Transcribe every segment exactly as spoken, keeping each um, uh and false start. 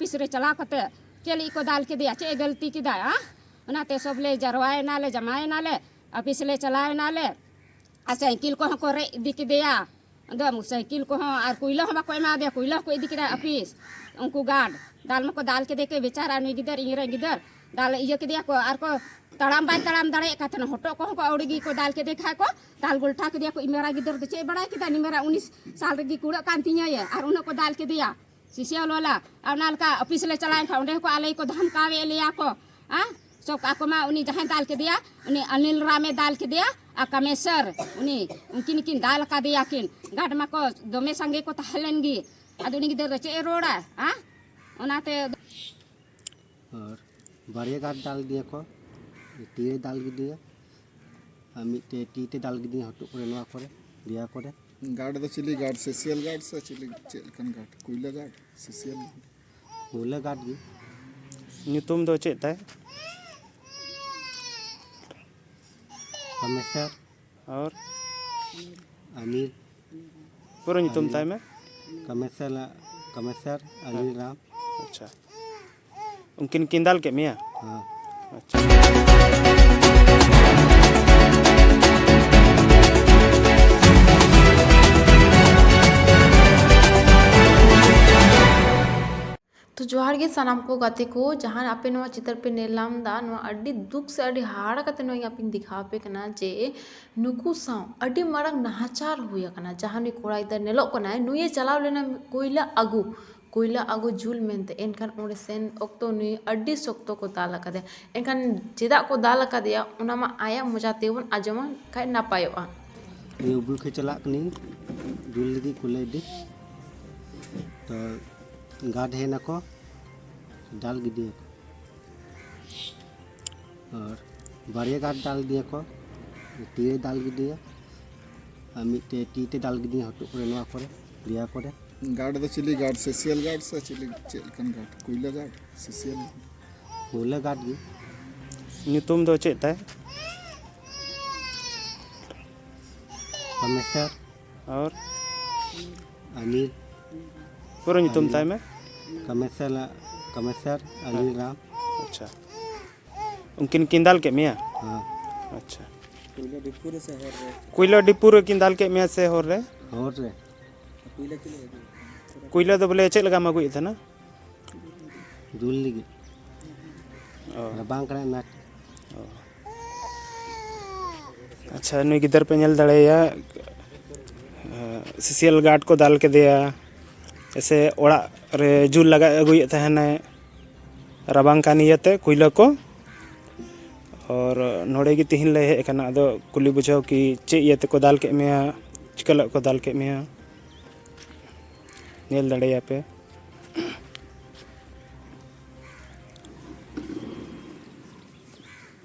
Office ᱨᱮ ᱪᱟᱞᱟᱣ ᱠᱟᱛᱮ ᱪᱮᱫ ᱞᱟᱹᱜᱤᱫ ᱠᱚ ᱫᱟᱞ ᱠᱮᱫᱮᱭᱟ, ᱪᱮᱫ ᱮ ᱜᱟᱹᱞᱛᱤ ᱠᱮᱫᱟ? ᱟ? ᱚᱱᱟᱛᱮ ᱥᱚᱵ ᱞᱮ ᱡᱟᱨᱣᱟᱭᱮᱱᱟᱞᱮ, ᱡᱟᱢᱟᱭᱮᱱᱟᱞᱮ, ᱚᱯᱷᱤᱥ ᱞᱮ ᱪᱟᱞᱟᱣᱮᱱᱟᱞᱮ, ᱟᱨ ᱥᱟᱭᱠᱮᱞ ᱠᱚᱦᱚᱸ ᱠᱚ ᱨᱮᱡ ᱤᱫᱤ ᱠᱮᱫᱮᱭᱟ᱾ ᱟᱫᱚ ᱥᱟᱭᱠᱮᱞ ᱠᱚᱦᱚᱸ ᱟᱨ ᱠᱩᱭᱞᱟᱹ ᱦᱚᱸ ᱵᱟᱠᱚ ᱮᱢᱟ ᱫᱮᱭᱟ, ᱠᱩᱭᱞᱟᱹ ᱦᱚᱸᱠᱚ ᱤᱫᱤ ᱠᱮᱫᱟ ᱚᱯᱷᱤᱥ᱾ ᱩᱱᱠᱩ ᱜᱟᱨᱰ ᱫᱟᱞ ᱢᱟᱠᱚ ᱫᱟᱞ ᱠᱮᱫᱮ ᱠᱚ ᱵᱮᱪᱟᱨᱟ ᱱᱩᱭ ᱜᱤᱫᱟᱹᱨ, ᱤᱧ ᱨᱮᱱ ᱜᱤᱫᱟᱹᱨ ᱫᱟᱞ ᱤᱭᱟᱹ ᱠᱮᱫᱮᱭᱟ ᱠᱚ, ᱟᱨ ᱠᱚ ᱛᱟᱲᱟᱢ ᱵᱟᱭ ᱛᱟᱲᱟᱢ ᱫᱟᱲᱮᱭᱟᱜ ᱠᱟᱱ ᱛᱟᱦᱮᱱᱟ, ᱦᱚᱴᱚᱜ ᱠᱚᱦᱚᱸ ᱠᱚ ᱟᱹᱣᱲᱤ ᱜᱮᱠᱚ ᱫᱟᱞ ᱠᱮᱫᱮ ᱠᱷᱟᱡ ᱠᱚ ᱫᱟᱞ ᱜᱚᱞᱴᱷᱟ ᱠᱮᱫᱮᱭᱟ ᱠᱚ᱾ ᱤᱧ ᱢᱮᱨᱟ ᱜᱤᱫᱟᱹᱨ ᱫᱚ ᱪᱮᱫ ᱮ ᱵᱟᱲᱟᱭ ᱠᱮᱫᱟ, ᱱᱤᱢᱮᱨᱟ ᱩᱱᱤᱥ ᱥᱟᱞ ᱨᱮᱜᱮ ᱠᱩᱲᱟᱹᱜ ᱠᱟᱱ ᱛᱤᱧᱟᱹ ᱟᱨ ᱩᱱᱟᱹᱜ ᱠᱚ ᱫᱟᱞ ᱠᱮᱫᱮᱭᱟ᱾ ᱥᱤᱥᱤᱭᱟᱞ ᱣᱟᱞᱟ᱾ ᱟᱨ ᱚᱱᱟ ᱞᱮᱠᱟ ᱚᱯᱷᱤᱥ ᱞᱮ ᱪᱟᱞᱟᱣᱮᱱ ᱠᱷᱟᱱ ᱚᱸᱰᱮ ᱦᱚᱸᱠᱚ ᱟᱞᱮ ᱜᱮᱠᱚ ᱫᱷᱟᱢᱠᱟᱣᱮᱫ ᱞᱮᱭᱟ ᱠᱚ᱾ ᱦᱮᱸ? ᱥᱚᱠ ᱟᱠᱚ ᱢᱟ ᱩᱱᱤ ᱡᱟᱦᱟᱸᱭ ᱫᱟᱞ ᱠᱮᱫᱮᱭᱟ, ᱩᱱᱤ ᱚᱱᱤᱞ ᱨᱟᱢᱮ ᱫᱟᱞ ᱠᱮᱫᱮᱭᱟ ᱟᱨ ᱠᱟᱢᱮᱥᱚᱨ, ᱩᱱᱤ, ᱩᱱᱠᱤᱱ ᱠᱤᱱ ᱫᱟᱞ ᱟᱠᱟᱫᱮᱭᱟ ᱠᱤᱱ᱾ ᱜᱟᱨᱰ ᱢᱟᱠᱚ ᱫᱚᱢᱮ ᱥᱟᱸᱜᱮ ᱠᱚ ᱛᱟᱦᱮᱸ ᱞᱮᱱ ᱜᱮ᱾ ᱟᱫᱚ ᱩᱱᱤ ᱜᱤᱫᱟᱹᱨ ᱫᱚ ᱪᱮᱫ ᱮ ᱨᱚᱲᱟ? ᱦᱮᱸ? ᱚᱱᱟᱛᱮ ᱟᱨ ᱵᱟᱨᱭᱟ ᱜᱟᱨᱰ ᱫᱟᱞ ᱫᱤᱭᱟ ᱠᱚ, ᱛᱤ ᱨᱮ ᱫᱟᱞ ᱠᱮᱫᱮᱭᱟ ᱟᱨ ᱢᱤᱫᱴᱮᱡ ᱛᱤ ᱛᱮ ᱫᱟᱞ ᱠᱮᱫᱮᱭᱟ ᱦᱚᱴᱚᱜ ᱠᱚᱨᱮ, ᱱᱚᱣᱟ ᱠᱚᱨᱮ, ᱫᱮᱭᱟ ᱠᱚᱨᱮ᱾ ᱜᱟᱨᱰ ᱫᱚ ᱪᱤᱞᱤ ᱜᱟᱨᱰ? ᱥᱮᱥᱤᱭᱟᱞ ᱜᱟᱨᱰ ᱥᱮ ᱪᱤᱞᱤ, ᱪᱮᱫ ᱞᱮᱠᱟᱱ ᱜᱟᱨᱰ? ᱠᱩᱭᱞᱟᱹ ᱜᱟᱨᱰ, ᱥᱮᱥᱤᱭᱟᱞ ᱜᱟᱨᱰ? ᱠᱩᱭᱞᱟᱹ ᱜᱟᱨᱰ ᱜᱮ᱾ ᱧᱩᱛᱩᱢ ᱫᱚ ᱪᱮᱫ ᱛᱟᱭ? ᱠᱟᱢᱮᱥᱟᱨ᱾ ᱟᱨ? ᱟᱢᱤᱨ᱾ ᱯᱩᱨᱟᱹ ᱧᱩᱛᱩᱢ ᱛᱟᱭ ᱢᱮ᱾ ᱠᱟᱢᱮᱥᱟᱨ, ᱠᱟᱢᱮᱥᱟᱨ ᱟᱢᱤᱨ ᱨᱟᱢ᱾ ᱟᱪᱪᱷᱟ᱾ ᱩᱱᱠᱤᱱ ᱠᱤᱱ ᱫᱟᱞ ᱠᱮᱫ ᱢᱮᱭᱟ? ᱦᱮᱸ᱾ ᱟᱪᱪᱷᱟ᱾ ᱛᱚ ᱡᱚᱦᱟᱨ ᱜᱮ ᱥᱟᱱᱟᱢ ᱠᱚ ᱜᱟᱛᱮ ᱠᱚ, ᱡᱟᱦᱟᱸ ᱟᱯᱮ ᱱᱚᱣᱟ ᱪᱤᱛᱟᱹᱨ ᱯᱮ ᱧᱮᱞ ᱧᱟᱢ ᱮᱫᱟ, ᱱᱚᱣᱟ ᱟᱹᱰᱤ ᱫᱩᱠ ᱥᱮ ᱟᱹᱰᱤ ᱦᱟᱦᱟᱲᱟ ᱠᱟᱛᱮ ᱱᱚᱣᱟ ᱤᱧ ᱟᱯᱮᱧ ᱫᱮᱠᱷᱟᱣ ᱟᱯᱮ ᱠᱟᱱᱟ ᱡᱮ ᱱᱩᱠᱩ ᱥᱟᱶ ᱟᱹᱰᱤ ᱢᱟᱨᱟᱝ ᱱᱟᱦᱟᱪᱟᱨ ᱦᱩᱭ ᱟᱠᱟᱱᱟ᱾ ᱡᱟᱦᱟᱸ ᱱᱩᱭ ᱠᱚᱲᱟ ᱜᱤᱫᱟᱹᱨ ᱧᱮᱞᱚᱜ ᱠᱟᱱᱟᱭ, ᱱᱩᱭᱮ ᱪᱟᱞᱟᱣ ᱞᱮᱱᱟ ᱠᱚᱭᱞᱟ ᱟᱹᱜᱩ, ᱠᱚᱭᱞᱟ ᱟᱹᱜᱩ ᱡᱩᱞ ᱢᱮᱱᱛᱮ, ᱮᱱᱠᱷᱟᱱ ᱚᱸᱰᱮ ᱥᱮᱱ ᱚᱠᱛᱚ ᱱᱩᱭ ᱟᱹᱰᱤ ᱥᱚᱠᱛᱚ ᱠᱚ ᱫᱟᱞ ᱟᱠᱟᱫᱮᱭᱟ᱾ ᱮᱱᱠᱷᱟᱱ ᱪᱮᱫᱟᱜ ᱠᱚ ᱫᱟᱞ ᱟᱠᱟᱫᱮᱭᱟ, ᱚᱱᱟ ᱢᱟ ᱟᱭᱟᱜ ᱢᱚᱪᱟ ᱛᱮᱵᱚᱱ ᱟᱸᱡᱚᱢᱟ ᱠᱷᱟᱡ ᱱᱟᱯᱟᱭᱚᱜᱼᱟ᱾ ᱩᱱᱤ ᱩᱵᱩᱞ ᱠᱷᱮ ᱪᱟᱞᱟᱜ ᱠᱟᱹᱱᱟᱹᱧ, ᱡᱩᱞ ᱞᱟᱹᱜᱤᱫ ᱠᱚᱭᱞᱟ ᱤᱫᱤ, ᱛᱚ ᱜᱟᱨᱰ ᱦᱮᱡ ᱱᱟᱠᱚ, ᱫᱟᱞ ᱜᱤᱰᱤᱭᱟᱠᱚ᱾ ᱟᱨ ᱵᱟᱨᱭᱟ ᱜᱟᱨᱰ ᱫᱟᱞ ᱤᱫᱤᱭᱟᱠᱚ, ᱛᱤ ᱨᱮ ᱫᱟᱞ ᱜᱤᱰᱤᱭᱟ, ᱟᱨ ᱢᱤᱫᱴᱮᱡ ᱛᱤ ᱛᱮ ᱫᱟᱞ ᱜᱤᱰᱤᱭᱟ, ᱦᱚᱴᱚᱜ ᱠᱚᱨᱮ, ᱱᱚᱣᱟ ᱠᱚᱨᱮ, ᱫᱮᱭᱟ ᱠᱚᱨᱮ᱾ ᱜᱟᱨᱰ ᱫᱚ ᱪᱤᱞᱤ ᱜᱟᱨᱰ? ᱥᱮᱥᱤᱭᱟᱞ ᱜᱟᱨᱰ ᱥᱮ ᱪᱤᱞᱤ, ᱪᱮᱫ ᱞᱮᱠᱟᱱ ᱜᱟᱨᱰ? ᱠᱩᱭᱞᱟᱹ ᱜᱟᱨᱰ, ᱥᱮᱥᱤᱭᱟᱞ? ᱠᱩᱭᱞᱟᱹ ᱜᱟᱨᱰ ᱜᱮ᱾ ᱧᱩᱛᱩᱢ ᱫᱚ ᱪᱮᱫ ᱛᱟᱭ? ᱠᱟᱢᱮᱥᱟᱨ᱾ ᱟᱨ? ᱟᱢᱤᱨ᱾ ᱯᱩᱨᱟᱹ ᱧᱩᱛᱩᱢ ᱟᱢᱤᱨ᱾ ᱛᱟᱭ ᱢᱮ᱾ ᱠᱟᱢᱮᱥᱟᱨ, ᱠᱟᱢᱮᱥᱟᱨ ᱟᱞᱤ ᱨᱟᱢ᱾ ᱟᱪᱪᱷᱟ, ᱩᱱᱠᱤᱱ ᱠᱤᱱ ᱫᱟᱞ ᱠᱮᱫ ᱢᱮᱭᱟ? ᱦᱮᱸ᱾ ᱟᱪᱪᱷᱟ, ᱯᱩᱭᱞᱳ ᱰᱤᱯᱩ ᱨᱮ ᱥᱮ ᱦᱚᱨ ᱨᱮ? ᱯᱩᱭᱞᱳ ᱰᱤᱯᱩ ᱨᱮ ᱠᱤᱱ ᱫᱟᱞ ᱠᱮᱫ ᱢᱮᱭᱟ ᱥᱮ ᱦᱚᱨ ᱨᱮ? ᱦᱚᱨ ᱨᱮ᱾ ᱯᱩᱭᱞᱳ ᱪᱮᱫ ᱞᱮᱠᱟ ᱟᱹᱜᱩ? ᱠᱩᱭᱞᱟ ᱫᱚ ᱵᱚᱞᱮ ᱪᱮᱫ ᱞᱮᱠᱟᱢ ᱟᱹᱜᱩᱭᱮᱫ ᱛᱟᱦᱮᱱᱟ? ᱫᱩᱞ ᱞᱟᱹᱜᱤᱫ᱾ ᱚ᱾ ᱨᱟᱵᱟᱝ ᱠᱟᱱᱟ ᱚᱱᱟ᱾ ᱚ᱾ ᱟᱪᱪᱷᱟ, ᱱᱩᱭ ᱜᱤᱫᱟᱹᱨ ᱯᱮ ᱧᱮᱞ ᱫᱟᱲᱮᱭᱟᱭᱟ, ᱥᱤᱥᱤᱭᱟᱞ ᱜᱟᱨᱰ ᱠᱚ ᱫᱟᱞ ᱠᱮᱫᱮᱭᱟ, ᱥᱮ ᱚᱲᱟᱜ ᱨᱮ ᱡᱩᱞ ᱞᱟᱜᱟᱜ ᱟᱹᱜᱩᱭᱮᱫ ᱛᱟᱦᱮᱱᱟᱭ, ᱨᱟᱵᱟᱝ ᱠᱟᱱ ᱤᱭᱟᱹᱛᱮ ᱠᱩᱭᱞᱟᱹ ᱠᱚ᱾ ᱟᱨ ᱱᱚᱰᱮ ᱜᱮ ᱛᱤᱦᱤᱧ ᱞᱮ ᱦᱮᱡ ᱟᱠᱟᱱᱟ, ᱟᱫᱚ ᱠᱩᱞᱤ ᱵᱩᱡᱷᱟᱹᱣ ᱠᱤ ᱪᱮᱫ ᱤᱭᱟᱹ ᱛᱮᱠᱚ ᱫᱟᱞ ᱠᱮᱫ ᱢᱮᱭᱟ, ᱪᱤᱠᱟᱹ ᱞᱟᱜ ᱠᱚ ᱫᱟᱞ ᱠᱮᱫ ᱢᱮᱭᱟ, ᱧᱮᱞ ᱫᱟᱲᱮᱭᱟᱯᱮ᱾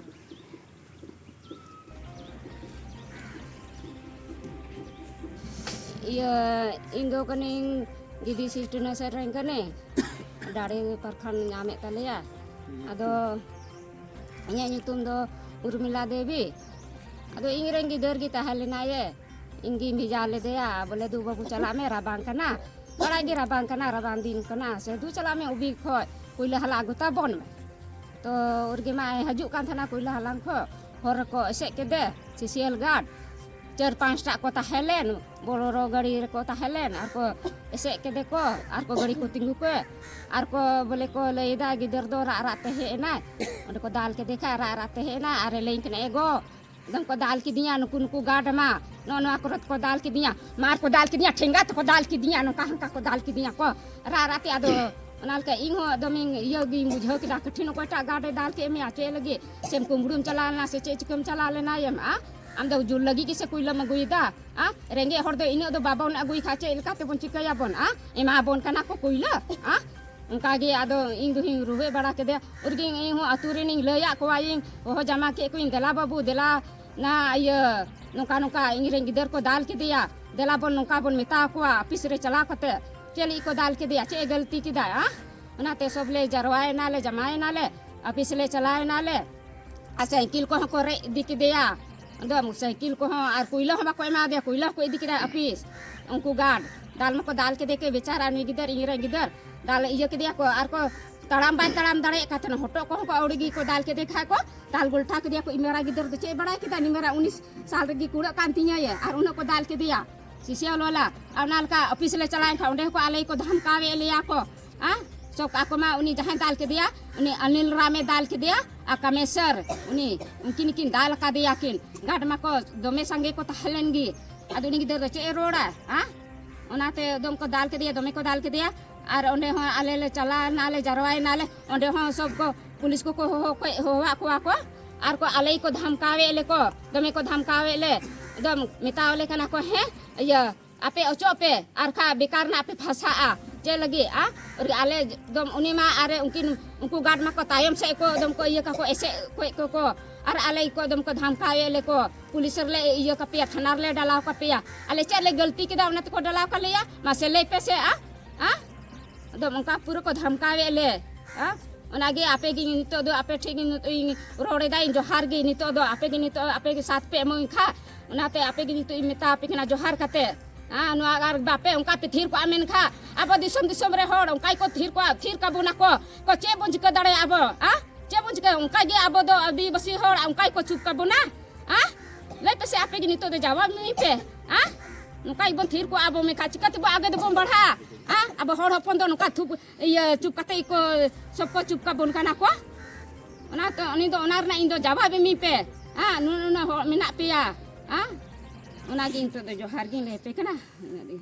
ᱤᱭᱟᱹ, ᱤᱧ ᱫᱚ ᱠᱟᱹᱱᱟᱹᱧ ᱜᱤᱫᱤ ᱥᱤᱥᱴᱩᱱᱟᱹ ᱥᱮᱫ ᱨᱮᱱ ᱠᱟᱹᱱᱟᱹᱧ᱾ ᱰᱟᱲᱮ ᱯᱟᱨᱠᱷᱟᱱ ᱧᱟᱢᱮᱫ ᱛᱟᱞᱮᱭᱟ᱾ ᱟᱫᱚ ᱤᱧᱟᱹᱜ ᱧᱩᱛᱩᱢ ᱫᱚ ᱩᱨᱢᱤᱞᱟ ᱫᱮᱵᱤ᱾ ᱟᱫᱚ ᱤᱧ ᱨᱮᱱ ᱜᱤᱫᱟᱹᱨ ᱜᱮ ᱛᱟᱦᱮᱸ ᱞᱮᱱᱟᱭᱮ᱾ ᱤᱧ ᱜᱤᱧ ᱵᱷᱮᱡᱟ ᱞᱮᱫᱮᱭᱟ, ᱵᱚᱞᱮ, "ᱫᱩ ᱵᱟᱹᱵᱩ, ᱪᱟᱞᱟᱜ ᱢᱮ, ᱨᱟᱵᱟᱝ ᱠᱟᱱᱟ, ᱵᱟᱲᱟᱭ ᱜᱮ ᱨᱟᱵᱟᱝ ᱠᱟᱱᱟ, ᱨᱟᱵᱟᱝ ᱫᱤᱱ ᱠᱟᱱᱟ, ᱥᱮ ᱫᱩ ᱪᱟᱞᱟᱜ ᱢᱮ ᱩᱵᱤ ᱠᱷᱚᱡ, ᱠᱩᱭᱞᱟᱹ ᱦᱟᱞᱟᱝ ᱟᱹᱜᱩ ᱛᱟᱵᱚᱱ ᱢᱮ᱾" ᱛᱚ ᱩᱨᱜᱮ ᱢᱟᱭ ᱦᱤᱡᱩᱜ ᱠᱟᱱ ᱛᱟᱦᱮᱱᱟ ᱠᱩᱭᱞᱟᱹ ᱦᱟᱞᱟᱝ ᱠᱷᱚᱡ, ᱦᱚᱨ ᱨᱮᱠᱚ ᱮᱥᱮᱫ ᱠᱮᱫᱮ, ᱥᱤᱥᱤᱭᱟᱞ ᱜᱟᱨᱰ ᱪᱟᱨ ᱯᱟᱸᱪᱴᱟ ᱠᱚ ᱛᱟᱦᱮᱸ ᱞᱮᱱ, ᱵᱚᱞᱚᱨᱳ ᱜᱟᱹᱰᱤ ᱨᱮᱠᱚ ᱛᱟᱦᱮᱸ ᱞᱮᱱ, ᱟᱨ ᱠᱚ ᱮᱥᱮᱫ ᱠᱮᱫᱮ ᱠᱚ, ᱟᱨ ᱠᱚ ᱜᱟᱹᱰᱤ ᱠᱚ ᱛᱤᱸᱜᱩ ᱠᱚ, ᱟᱨ ᱠᱚ ᱵᱚᱞᱮ ᱠᱚ ᱞᱟᱹᱭᱫᱟ, "ᱜᱤᱫᱟᱹᱨ ᱫᱚ ᱨᱟᱜ ᱨᱟᱜ ᱛᱮ ᱦᱮᱡ ᱮᱱᱟᱭ᱾" ᱚᱸᱰᱮ ᱠᱚ ᱫᱟᱞ ᱠᱮᱫᱮ ᱠᱷᱟᱡ ᱨᱟᱜ ᱨᱟᱜ ᱛᱮ ᱦᱮᱡ ᱮᱱᱟᱭ, ᱟᱨ ᱮ ᱞᱟᱹᱭ ᱠᱟᱱᱟ, "ᱮ ᱜᱚ, ᱮᱠᱫᱚᱢ ᱠᱚ ᱫᱟᱞ ᱠᱤᱫᱤᱧᱟ ᱱᱩᱠᱩ, ᱱᱩᱠᱩ ᱜᱟᱨᱰ ᱢᱟ, ᱱᱚᱜᱼᱚ ᱱᱚᱣᱟ ᱠᱚᱨᱮ ᱠᱚ ᱫᱟᱞ ᱠᱤᱫᱤᱧᱟ, ᱢᱟᱨ ᱠᱚ ᱫᱟᱞ ᱠᱤᱫᱤᱧᱟ, ᱴᱷᱮᱸᱜᱟ ᱛᱮᱠᱚ ᱫᱟᱞ ᱠᱤᱫᱤᱧᱟ, ᱱᱚᱝᱠᱟ ᱦᱟᱱᱠᱟ ᱠᱚ ᱫᱟᱞ ᱠᱤᱫᱤᱧᱟ ᱠᱚ ᱨᱟᱜ ᱨᱟᱜ ᱛᱮ᱾" ᱟᱫᱚ ᱚᱱᱟ ᱞᱮᱠᱟ ᱤᱧ ᱦᱚᱸ ᱫᱚᱢᱮᱧ ᱤᱭᱟᱹ ᱜᱤᱧ ᱵᱩᱡᱷᱟᱹᱣ ᱠᱮᱫᱟ, ᱠᱟᱹᱴᱷᱤᱱ ᱚᱠᱚᱭᱴᱟᱜ ᱜᱟᱨᱰ ᱮ ᱫᱟᱞ ᱠᱮᱫ ᱢᱮᱭᱟ, ᱪᱮᱫ ᱞᱟᱹᱜᱤᱫ ᱥᱮᱢ ᱠᱩᱢᱵᱽᱲᱩᱢ ᱪᱟᱞᱟᱣ ᱞᱮᱱᱟ ᱥᱮ ᱪᱮᱫ ᱪᱤᱠᱟᱹᱢ ᱪᱟᱞᱟᱣ ᱞᱮᱱᱟ ᱭᱮᱢ? ᱟ? ᱟᱢ ᱫᱚ ᱡᱩᱞ ᱞᱟᱹᱜᱤᱫ ᱜᱮᱥᱮ ᱠᱩᱭᱞᱟᱹᱢ ᱟᱹᱜᱩᱭᱮᱫᱟ? ᱟ? ᱨᱮᱸᱜᱮᱡ ᱦᱚᱲ ᱫᱚ ᱤᱱᱟᱹᱜ ᱫᱚ ᱵᱟᱵᱚᱱ ᱟᱹᱜᱩᱭ ᱠᱷᱟᱡ ᱪᱮᱫ ᱞᱮᱠᱟ ᱛᱮᱵᱚᱱ ᱪᱤᱠᱟᱹᱭᱟᱵᱚᱱ? ᱟ? ᱮᱢᱟ ᱵᱚᱱ ᱠᱟᱱᱟ ᱠᱚ ᱠᱩᱭᱞᱟᱹ? ᱟ? ᱚᱱᱠᱟ ᱜᱮ ᱟᱫᱚ ᱤᱧ ᱫᱚᱧ ᱨᱩᱣᱟᱹ ᱵᱟᱲᱟ ᱠᱮᱫᱮᱭᱟ᱾ ᱩᱨᱜᱤᱧ ᱤᱧ ᱦᱚᱸ ᱟᱹᱛᱩ ᱨᱮᱱᱤᱧ ᱞᱟᱹᱭᱟᱫ ᱠᱚᱣᱟ, ᱤᱧ ᱦᱚᱦᱚ ᱡᱟᱢᱟ ᱠᱮᱫ ᱠᱚᱣᱟᱧ, "ᱫᱮᱞᱟ ᱵᱟᱹᱵᱩ, ᱫᱮᱞᱟ ᱱᱟ, ᱤᱭᱟᱹ, ᱱᱚᱝᱠᱟ ᱱᱚᱝᱠᱟ ᱤᱧ ᱨᱮᱱ ᱜᱤᱫᱟᱹᱨ ᱠᱚ ᱫᱟᱞ ᱠᱮᱫᱮᱭᱟ, ᱫᱮᱞᱟ ᱵᱚᱱ ᱱᱚᱝᱠᱟ ᱵᱚᱱ ᱢᱮᱛᱟ ᱠᱚᱣᱟ ᱚᱯᱷᱤᱥ ᱨᱮ ᱪᱟᱞᱟᱣ ᱠᱟᱛᱮ, ᱪᱮᱫ ᱞᱟᱹᱜᱤᱫ ᱠᱚ ᱫᱟᱞ ᱠᱮᱫᱮᱭᱟ, ᱪᱮᱫ ᱮ ᱜᱟᱹᱞᱛᱤ ᱠᱮᱫᱟ?" ᱟ? ᱚᱱᱟᱛᱮ ᱥᱚᱵ ᱞᱮ ᱡᱟᱨᱣᱟᱭᱮᱱᱟ ᱞᱮ, ᱡᱟᱢᱟᱭᱮᱱᱟ ᱞᱮ, ᱚᱯᱷᱤᱥ ᱞᱮ ᱪᱟᱞᱟᱣᱮᱱᱟ ᱞᱮ᱾ ᱟᱨ ᱥᱟᱭᱠᱮᱞ ᱠᱚᱦᱚᱸ ᱠᱚ ᱨᱮᱡ ᱤᱫᱤ ᱠᱮᱫᱮᱭᱟ᱾ ᱟᱫᱚ ᱥᱟᱭᱠᱮᱞ ᱠᱚᱦᱚᱸ ᱟᱨ ᱠᱩᱭᱞᱟᱹ ᱦᱚᱸ ᱵᱟᱠᱚ ᱮᱢᱟ ᱫᱮᱭᱟ, ᱠᱩᱭᱞᱟᱹ ᱦᱚᱸᱠᱚ ᱤᱫᱤ ᱠᱮᱫᱟ ᱚᱯᱷᱤᱥ, ᱩᱱᱠᱩ ᱜᱟᱨᱰ᱾ ᱫᱟᱞ ᱢᱟᱠᱚ ᱫᱟᱞ ᱠᱮᱫᱮ ᱠᱮ ᱵᱮᱪᱟᱨᱟ ᱱᱩᱭ ᱜᱤᱫᱟᱹᱨ, ᱤᱧ ᱨᱮᱱ ᱜᱤᱫᱟᱹᱨ᱾ ᱫᱟᱞ ᱤᱭᱟᱹ ᱠᱮᱫᱮᱭᱟ ᱠᱚ, ᱟᱨ ᱠᱚ ᱛᱟᱲᱟᱢ ᱵᱟᱭ ᱛᱟᱲᱟᱢ ᱫᱟᱲᱮᱭᱟᱜ ᱠᱟᱱ ᱛᱟᱦᱮᱱᱟ, ᱦᱚᱴᱚᱜ ᱠᱚᱦᱚᱸ ᱠᱚ ᱟᱹᱣᱲᱤ ᱜᱮᱠᱚ ᱫᱟᱞ ᱠᱮᱫᱮ ᱠᱷᱟᱡ ᱠᱚ, ᱫᱟᱞ ᱜᱚᱞᱴᱷᱟ ᱠᱮᱫᱮᱭᱟ ᱠᱚ᱾ ᱤᱧ ᱢᱮᱨᱟ ᱜᱤᱫᱟᱹᱨ ᱫᱚ ᱪᱮᱫ ᱮ ᱵᱟᱲᱟᱭ ᱠᱮᱫᱟ? ᱩᱱᱤ ᱢᱮᱨᱟ ᱩᱱᱤᱥ ᱥᱟᱞ ᱨᱮᱜᱮ ᱠᱩᱲᱟᱹᱜ ᱠᱟᱱ ᱛᱤᱧᱟᱹ ᱭᱮ, ᱟᱨ ᱩᱱᱟᱹᱜ ᱠᱚ ᱫᱟᱞ ᱠᱮᱫᱮᱭᱟ, ᱥᱤᱥᱤᱭᱟᱹ ᱞᱚᱞᱟ᱾ ᱟᱨ ᱚᱱᱟ ᱞᱮᱠᱟ ᱚᱯᱷᱤᱥ ᱞᱮ ᱪᱟᱞᱟᱣᱮᱱ ᱠᱷᱟᱱ ᱚᱸᱰᱮ ᱦᱚᱸᱠᱚ ᱟᱞᱮ ᱜᱮᱠᱚ ᱫᱷᱟᱢᱠᱟᱣᱮᱫ ᱞᱮᱭᱟ ᱠᱚ, ᱦᱮᱸ? ᱥᱚᱠ ᱟᱠᱚ ᱢᱟ ᱩᱱᱤ ᱡᱟᱦᱟᱸᱭ ᱫᱟᱞ ᱠᱮᱫᱮᱭᱟ, ᱩᱱᱤ ᱚᱱᱤᱞ ᱨᱟᱢᱮ ᱫᱟᱞ ᱠᱮᱫᱮᱭᱟ ᱟᱨ ᱠᱟᱢᱮᱥᱚᱨ, ᱩᱱᱤ, ᱩᱱᱠᱤᱱ ᱠᱤᱱ ᱫᱟᱞ ᱟᱠᱟᱫᱮᱭᱟ ᱠᱤᱱ᱾ ᱜᱟᱰ ᱢᱟᱠᱚ ᱫᱚᱢᱮ ᱥᱟᱸᱜᱮ ᱠᱚ ᱛᱟᱦᱮᱸ ᱞᱮᱱ ᱜᱮ᱾ ᱟᱫᱚ ᱩᱱᱤ ᱜᱤᱫᱟᱹᱨ ᱫᱚ ᱪᱮᱫ ᱮ ᱨᱚᱲᱟ, ᱦᱮᱸ? ᱚᱱᱟᱛᱮ ᱮᱠᱫᱚᱢ ᱠᱚ ᱫᱟᱞ ᱠᱮᱫᱮᱭᱟ, ᱫᱚᱢᱮ ᱠᱚ ᱫᱟᱞ ᱠᱮᱫᱮᱭᱟ᱾ ᱟᱨ ᱚᱸᱰᱮ ᱦᱚᱸ ᱟᱞᱮ ᱞᱮ ᱪᱟᱞᱟᱣ ᱱᱟᱞᱮ, ᱡᱟᱨᱣᱟᱭᱮᱱᱟᱞᱮ᱾ ᱚᱸᱰᱮ ᱦᱚᱸ ᱥᱚᱵ ᱠᱚ ᱯᱩᱞᱤᱥ ᱠᱚᱠᱚ ᱦᱚᱦᱚ ᱠᱚ, ᱦᱚᱦᱚᱣᱟᱫ ᱠᱚᱣᱟ ᱠᱚ᱾ ᱟᱨ ᱠᱚ ᱟᱞᱮ ᱜᱮᱠᱚ ᱫᱷᱟᱢᱠᱟᱣᱮᱫ ᱞᱮ ᱠᱚ, ᱫᱚᱢᱮ ᱠᱚ ᱫᱷᱟᱢᱠᱟᱣᱮᱫ ᱞᱮ᱾ ᱮᱠᱫᱚᱢ ᱢᱮᱛᱟᱣᱟᱞᱮ ᱠᱟᱱᱟ ᱠᱚ, ᱦᱮᱸ, ᱤᱭᱟᱹ, ᱟᱯᱮ ᱚᱪᱚᱜ ᱯᱮ, ᱟᱨ ᱠᱷᱟ ᱵᱮᱠᱟᱨ ᱨᱮᱱᱟᱜ ᱯᱮ ᱯᱷᱟᱥᱟᱜᱼᱟ᱾ ᱪᱮᱫ ᱞᱟᱹᱜᱤᱫ, ᱟ? ᱟᱞᱮ ᱮᱠᱫᱚᱢ ᱩᱱᱤ ᱢᱟ ᱟᱨ ᱩᱱᱠᱤᱱ, ᱩᱱᱠᱩ ᱜᱟᱨᱰ ᱢᱟᱠᱚ ᱛᱟᱭᱚᱢ ᱥᱮᱫ ᱠᱚ ᱮᱠᱫᱚᱢ ᱠᱚ ᱤᱭᱟᱹ ᱠᱟᱠᱚ, ᱮᱥᱮᱫ ᱠᱚ ᱠᱚ᱾ ᱟᱨ ᱟᱞᱮ ᱠᱚ ᱮᱠᱫᱚᱢ ᱠᱚ ᱫᱷᱟᱢᱠᱟᱣᱮᱫ ᱞᱮ ᱠᱚ, ᱯᱩᱞᱤᱥ ᱨᱮᱞᱮ ᱤᱭᱟᱹ ᱠᱟᱯᱮᱭᱟ, ᱛᱷᱟᱱᱟ ᱨᱮᱞᱮ ᱰᱟᱞᱟᱣ ᱠᱟᱯᱮᱭᱟ᱾ ᱟᱞᱮ ᱪᱮᱫ ᱞᱮ ᱜᱟᱹᱞᱛᱤ ᱠᱮᱫᱟ ᱚᱱᱟ ᱛᱮᱠᱚ ᱰᱟᱞᱟᱣ ᱠᱟᱞᱮᱭᱟ? ᱢᱟᱥᱮ ᱞᱟᱹᱭ ᱯᱮ ᱥᱮ, ᱟ? ᱟ? ᱟᱫᱚ ᱚᱱᱠᱟ ᱯᱩᱨᱟᱹ ᱠᱚ ᱫᱷᱟᱢᱠᱟᱣᱮᱫ ᱞᱮ, ᱟ? ᱚᱱᱟᱜᱮ ᱟᱯᱮ ᱜᱮ ᱱᱤᱛᱚᱜ ᱫᱚ ᱟᱯᱮ ᱴᱷᱮᱱ ᱜᱮ ᱱᱤᱛᱚᱜ ᱤᱧ ᱨᱚᱲ ᱮᱫᱟ, ᱤᱧ ᱡᱚᱦᱟᱨ ᱜᱮ ᱱᱤᱛᱚᱜ ᱫᱚ ᱟᱯᱮ ᱜᱮ, ᱱᱤᱛᱚᱜ ᱟᱯᱮ ᱜᱮ ᱥᱟᱛ ᱯᱮ ᱮᱢᱟᱹᱧ ᱠᱷᱟᱡ, ᱚᱱᱟᱛᱮ ᱟᱯᱮ ᱜᱮ ᱱᱤᱛᱚᱜ ᱤᱧ ᱢᱮᱛᱟ ᱟᱯᱮ ᱠᱟᱱᱟ, ᱡᱚᱦᱟᱨ ᱠᱟᱛᱮ᱾ ᱟ, ᱱᱚᱣᱟ ᱟᱨ ᱵᱟᱯᱮ ᱚᱱᱠᱟ ᱯᱮ ᱛᱷᱤᱨ ᱠᱚᱜᱼᱟ ᱢᱮᱱᱠᱷᱟᱱ ᱟᱵᱚ ᱫᱤᱥᱚᱢ ᱫᱤᱥᱚᱢ ᱨᱮ ᱦᱚᱲ ᱚᱱᱠᱟ ᱜᱮᱠᱚ ᱛᱷᱤᱨ ᱠᱚᱜᱼᱟ, ᱛᱷᱤᱨ ᱠᱟᱵᱚᱱᱟ ᱠᱚ᱾ ᱠᱚ ᱪᱮᱫ ᱵᱚᱱ ᱪᱤᱠᱟᱹ ᱫᱟᱲᱮᱭᱟᱜᱼᱟ ᱟᱵᱚ? ᱟ? ᱪᱮᱫ ᱵᱚᱱ ᱪᱤᱠᱟᱹᱭᱟ? ᱚᱱᱠᱟ ᱜᱮ ᱟᱵᱚ ᱫᱚ ᱟᱹᱫᱤᱵᱟᱹᱥᱤ ᱦᱚᱲ ᱚᱱᱠᱟ ᱜᱮᱠᱚ ᱪᱩᱯ ᱠᱟᱵᱚᱱᱟ᱾ ᱟ? ᱞᱟᱹᱭ ᱯᱮᱥᱮ ᱟᱯᱮ ᱜᱮ ᱱᱤᱛᱚᱜ ᱫᱚ ᱡᱟᱣᱟᱵ ᱮᱢᱟᱹᱧ ᱯᱮ᱾ ᱟ? ᱱᱚᱝᱠᱟ ᱜᱮᱵᱚᱱ ᱛᱷᱤᱨ ᱠᱚᱜᱼᱟ ᱟᱵᱚ ᱢᱮᱱᱠᱷᱟᱱ ᱪᱤᱠᱟᱹ ᱛᱮᱵᱚ ᱟᱜᱮ ᱫᱚᱵᱚᱱ ᱵᱟᱲᱦᱟᱜᱼᱟ? ᱟ? ᱟᱵᱚ ᱦᱚᱲ ᱦᱚᱯᱚᱱ ᱫᱚ ᱱᱚᱝᱠᱟ ᱛᱷᱩᱯ, ᱤᱭᱟᱹ, ᱪᱩᱯ ᱠᱟᱛᱮ ᱜᱮᱠᱚ ᱥᱚᱵ ᱠᱚ ᱪᱩᱯ ᱠᱟᱵᱚᱱ ᱠᱟᱱᱟ ᱠᱚ᱾ ᱚᱱᱟ ᱛᱚ, ᱩᱱᱤ ᱫᱚ ᱚᱱᱟ ᱨᱮᱱᱟᱜ ᱤᱧ ᱫᱚ ᱡᱟᱣᱟᱵ ᱮᱢᱟᱹᱧ ᱯᱮ᱾ ᱟ? ᱱᱩᱱᱟᱹᱜ, ᱱᱩᱱᱟᱹᱜ ᱦᱚᱲ ᱢᱮᱱᱟᱜ ᱯᱮᱭᱟ᱾ ᱟ? ᱚᱱᱟᱜᱮ ᱱᱤᱛᱚᱜ ᱫᱚ ᱡᱚᱦᱟᱨ ᱜᱤᱧ ᱞᱟᱹᱭ ᱟᱯᱮ ᱠᱟᱱᱟ᱾ ᱤᱱᱟᱹᱜ ᱜᱮ᱾